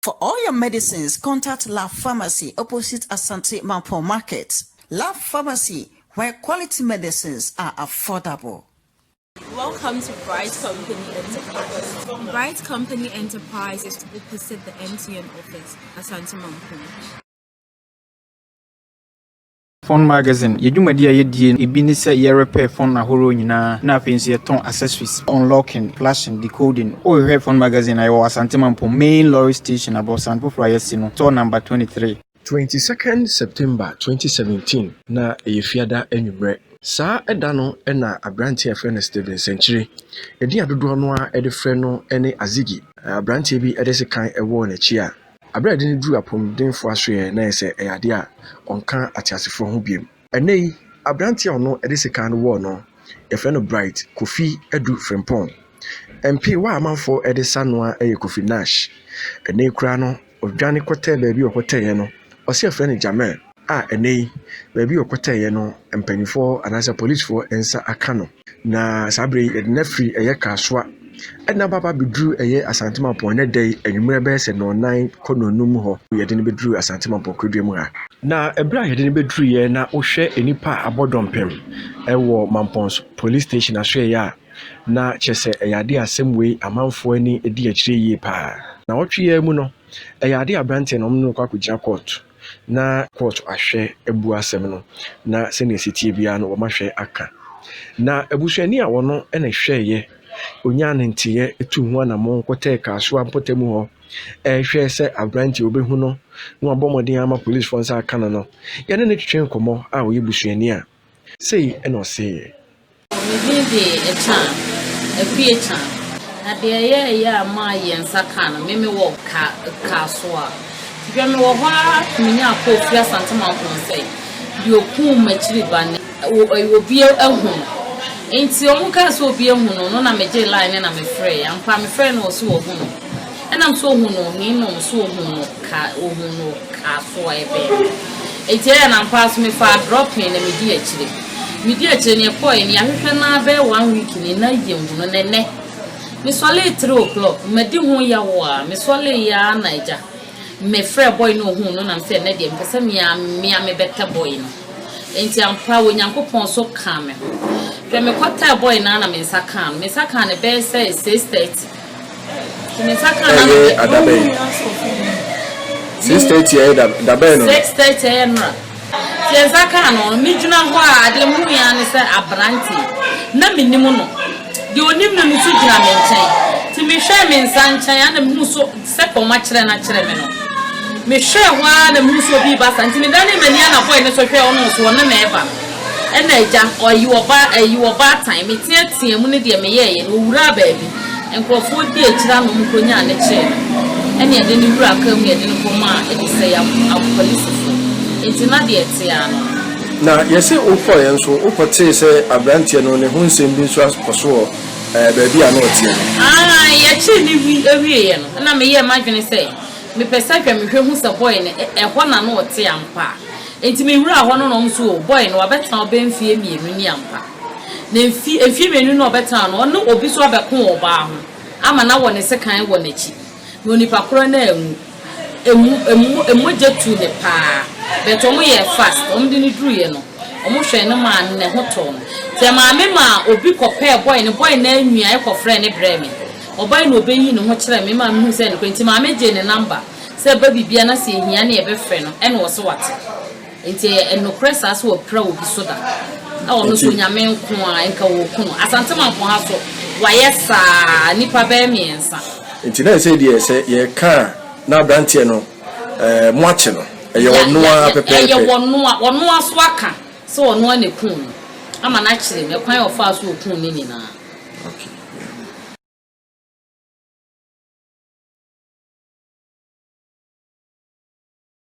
For all your medicines, contact La Pharmacy opposite Asante Mampong Market. La Pharmacy, where quality medicines are affordable. Welcome to Bright Company Enterprise. Bright Company Enterprise is opposite the MTN office, Asante Mampong. Phone Magazine, yɛ dwumadi a yɛdie ebi ne sɛ yɛrepair phone ahorow nyinaa, na afei nso yɛtɔn accessories, unlocking, flashing, decoding. Wohwehwɛ Phone Magazine a, yɛwɔ Asante Mampong main lorry station, abɔsan foforɔ a yɛasi no, store number 23. 22nd September 2017 na ɛyɛ Fiada anwummerɛ. Saa ɛda no na aberanteɛ a yɛfrɛ no Stephen Sɛnkyere, ɛdin a dodoɔ no ara de frɛ no ne Azigi. Aberanteɛ bi de sekan wɔ n'akyi a abere a yɛde no duru apɔmudenfoɔ asoɛ na yɛ sɛ ɛyɛ adeɛ a ɔnka ateasefoɔ ho bio. Ɛnɛ yi, aberanteɛ a ɔno de sekan no wɔɔ no, yɛfrɛ no Bright Kofi Adu Frimpong. Mpeewa a amanfoɔ de sa noa yɛ Kofi Nash. Ɛnɛ yi koraa no, ɔdwane kɔtɛɛ baabi a ɔkɔtɛeɛ no, ɔsɛ yɛfrɛ no Jamel a ɛnɛ yi, baabi a ɔkɔtɛeɛ no, mpanimfoɔ anaasɛ polisifoɔ nsa aka no. Na saa bere yi, yɛde no afiri ɛyɛ Kasoa ɛna aba abɛduru ɛyɛ Asante Mampong. Ɛnɛ da yi, anwummerɛ bɛyɛ sɛ nnɔnnan kɔ nnɔnnum hɔ, yɛde no bɛduru Asante Mampong kurodua mu ha. Na ɛberɛ a yɛde no bɛduruiɛ na wohwɛ nnipa a abɔ dɔmpem ɛwɔ Mampong Police Station asoɛeɛ a, na kyerɛ sɛ ɛyɛ adeɛ a asɛm wei amanfoɔ ani di akyire yie paa. Na wɔtwe yi mu no, ɛyɛ adeɛ a aberanteɛ no ɔmo ne no kɔ akɔgyina court na court ahwɛ abu asɛm no, na sɛnea ɛsi tie biara no wɔn aka. Na abusuani a wɔno na ɛhwɛeɛ onyaa ne nteɛ tu ho anammɔn kɔtɛɛ Kasoa mpɔtam hɔ ɛrehwɛ sɛ aberanteɛ obɛhu no na wabɔ mmɔden ama polisifoɔ nsa aka no no, yɛne no twetwe nkɔmmɔ a ɔyɛ busuani a sei ɛna ɔseeɛ. Me din de Ɛkyan, Afie Kyan. Na deɛ ɛyɛ ɛyɛ a maa yɛn nsa ka no, me wɔ ka Kasoa. Hwɛ, mewɔ hɔ ara menya akɔ ofiri Asante Mampong sɛ deɛ okum m'akyiri ba no, obi ahu no. Nti ɔmo kaa sɛ obi ahu no no, na megye line ne na mefrɛ. Ampa, mefrɛ no, wɔ so wɔhu no. Ɛnam so ohu no he na ɔmo so ohu no ka ohu no Kasoa ɛbɛn. Nti ɛyɛ nampa so mefaa dropping na medi akyire. Medi akyire ne ɛkɔɛ ne yɛahwehwɛ naa bɛyɛ one week ne na yɛ hu no. Nɛnɛ mesɔlee 3 o'clock, madi ho yawo a mesɔlee ya na agya mefrɛ boy no, ohun no nam sɛ ɛnɛ deɛ mpɛ sɛ mea mea mebɛtɛ boy no. Nti ampa Onyankopɔn so ka me ho. Hwɛ, mekɔtɛɛ boy no na me nsa kaa no, me nsa kaa no bɛyɛ sɛ 6:30. Nti me nsa kaa no Ɛyɛ adabɛn 6:30, ɛyɛ dabɛn no? 6:30, ɛyɛ nnora. Nti yɛn nsa kaa no, megyina hɔ a adeɛ mu ya ne sɛ aberante na menim no deɛ onim no no so gyina me nkyɛn. Nti mehwɛ me nsa nkyɛn ana mehu so sɛ kɔma kyerɛ no akyerɛ me no, mehwɛ hɔ ara na mehu sɛ obi ba sa. Nti medane m'ani ana boy no so hwɛ ɔno so, ɔno na ɛba no. Ɛna agya ɔyi ɔba ɛyi ɔbaatan meteatea mu ne deɛ meyɛɛyɛ no, owura baabi nkurɔfoɔ di akyire anom nkonya ne kyerɛ no, ɛne yɛde ne wura kaa mu, yɛde no kɔma a ɛde sɛ yɛ apolisifoɔ. Nti na deɛ ɛtea no. Na yɛsɛ wokɔɛ nso wokɔtee sɛ aberanteɛ no ne ho nsɛm bi nso akɔ so wɔ baabi a na ɔteɛ no. Ah, yɛkyee ne wi awieɛ no, ɛna meyɛɛ m'adwene sɛ mepɛ sɛ hwɛ mehwɛ hu sɛ boy no ɛhɔ na na ɔte ampa. Nti mewura hɔ no na ɔmo so o, boy no wabɛtena ɔbɛn mfie 2 ni ampa. Na mfie 2 na ɔbɛtena no, ɔne obi so abɛko wɔ ɔbaa ho ama na wɔ ne sekan wɔ n'akyi na onipa korɔ no anwu. Emu emu emogya tu ne paa, but ɔmo yɛ fast, ɔmo de ne duruyɛ no, ɔmo hwɛ no maa ne ho tɔɔ no. Nti maame maa obi kɔpɛɛ boy no, boy no anwia ɛkɔfrɛ ne brɛ me. Ɔbaa na ɔbɛyi ne ho kyerɛ me maa mehu sɛ nokorɛ. Nti maame gye ne number sɛ ɛba biribia na sɛ ehia ne yɛbɛfrɛ no. Ɛna ɔso wate. Nti ɛyɛ ɛnokorɛ saa sɛ wɔpira obi so da na ɔno nso Nyame nko a nka wɔku no. Asante Mampong ha so wayɛ saa nipa bɛyɛ mmiɛnsa. Nti na ɛsɛ deɛ sɛ yɛka a na aberanteɛ no mo akye no, ɛyɛ ɔno ara pɛpɛɛpɛ? Ɛyɛ wɔnoa, wɔnoa so aka sɛ ɔnoa ne kun no ama n'akyerɛ mu ɛkwan a ɔfaa so okun ne nyinaa. Okay.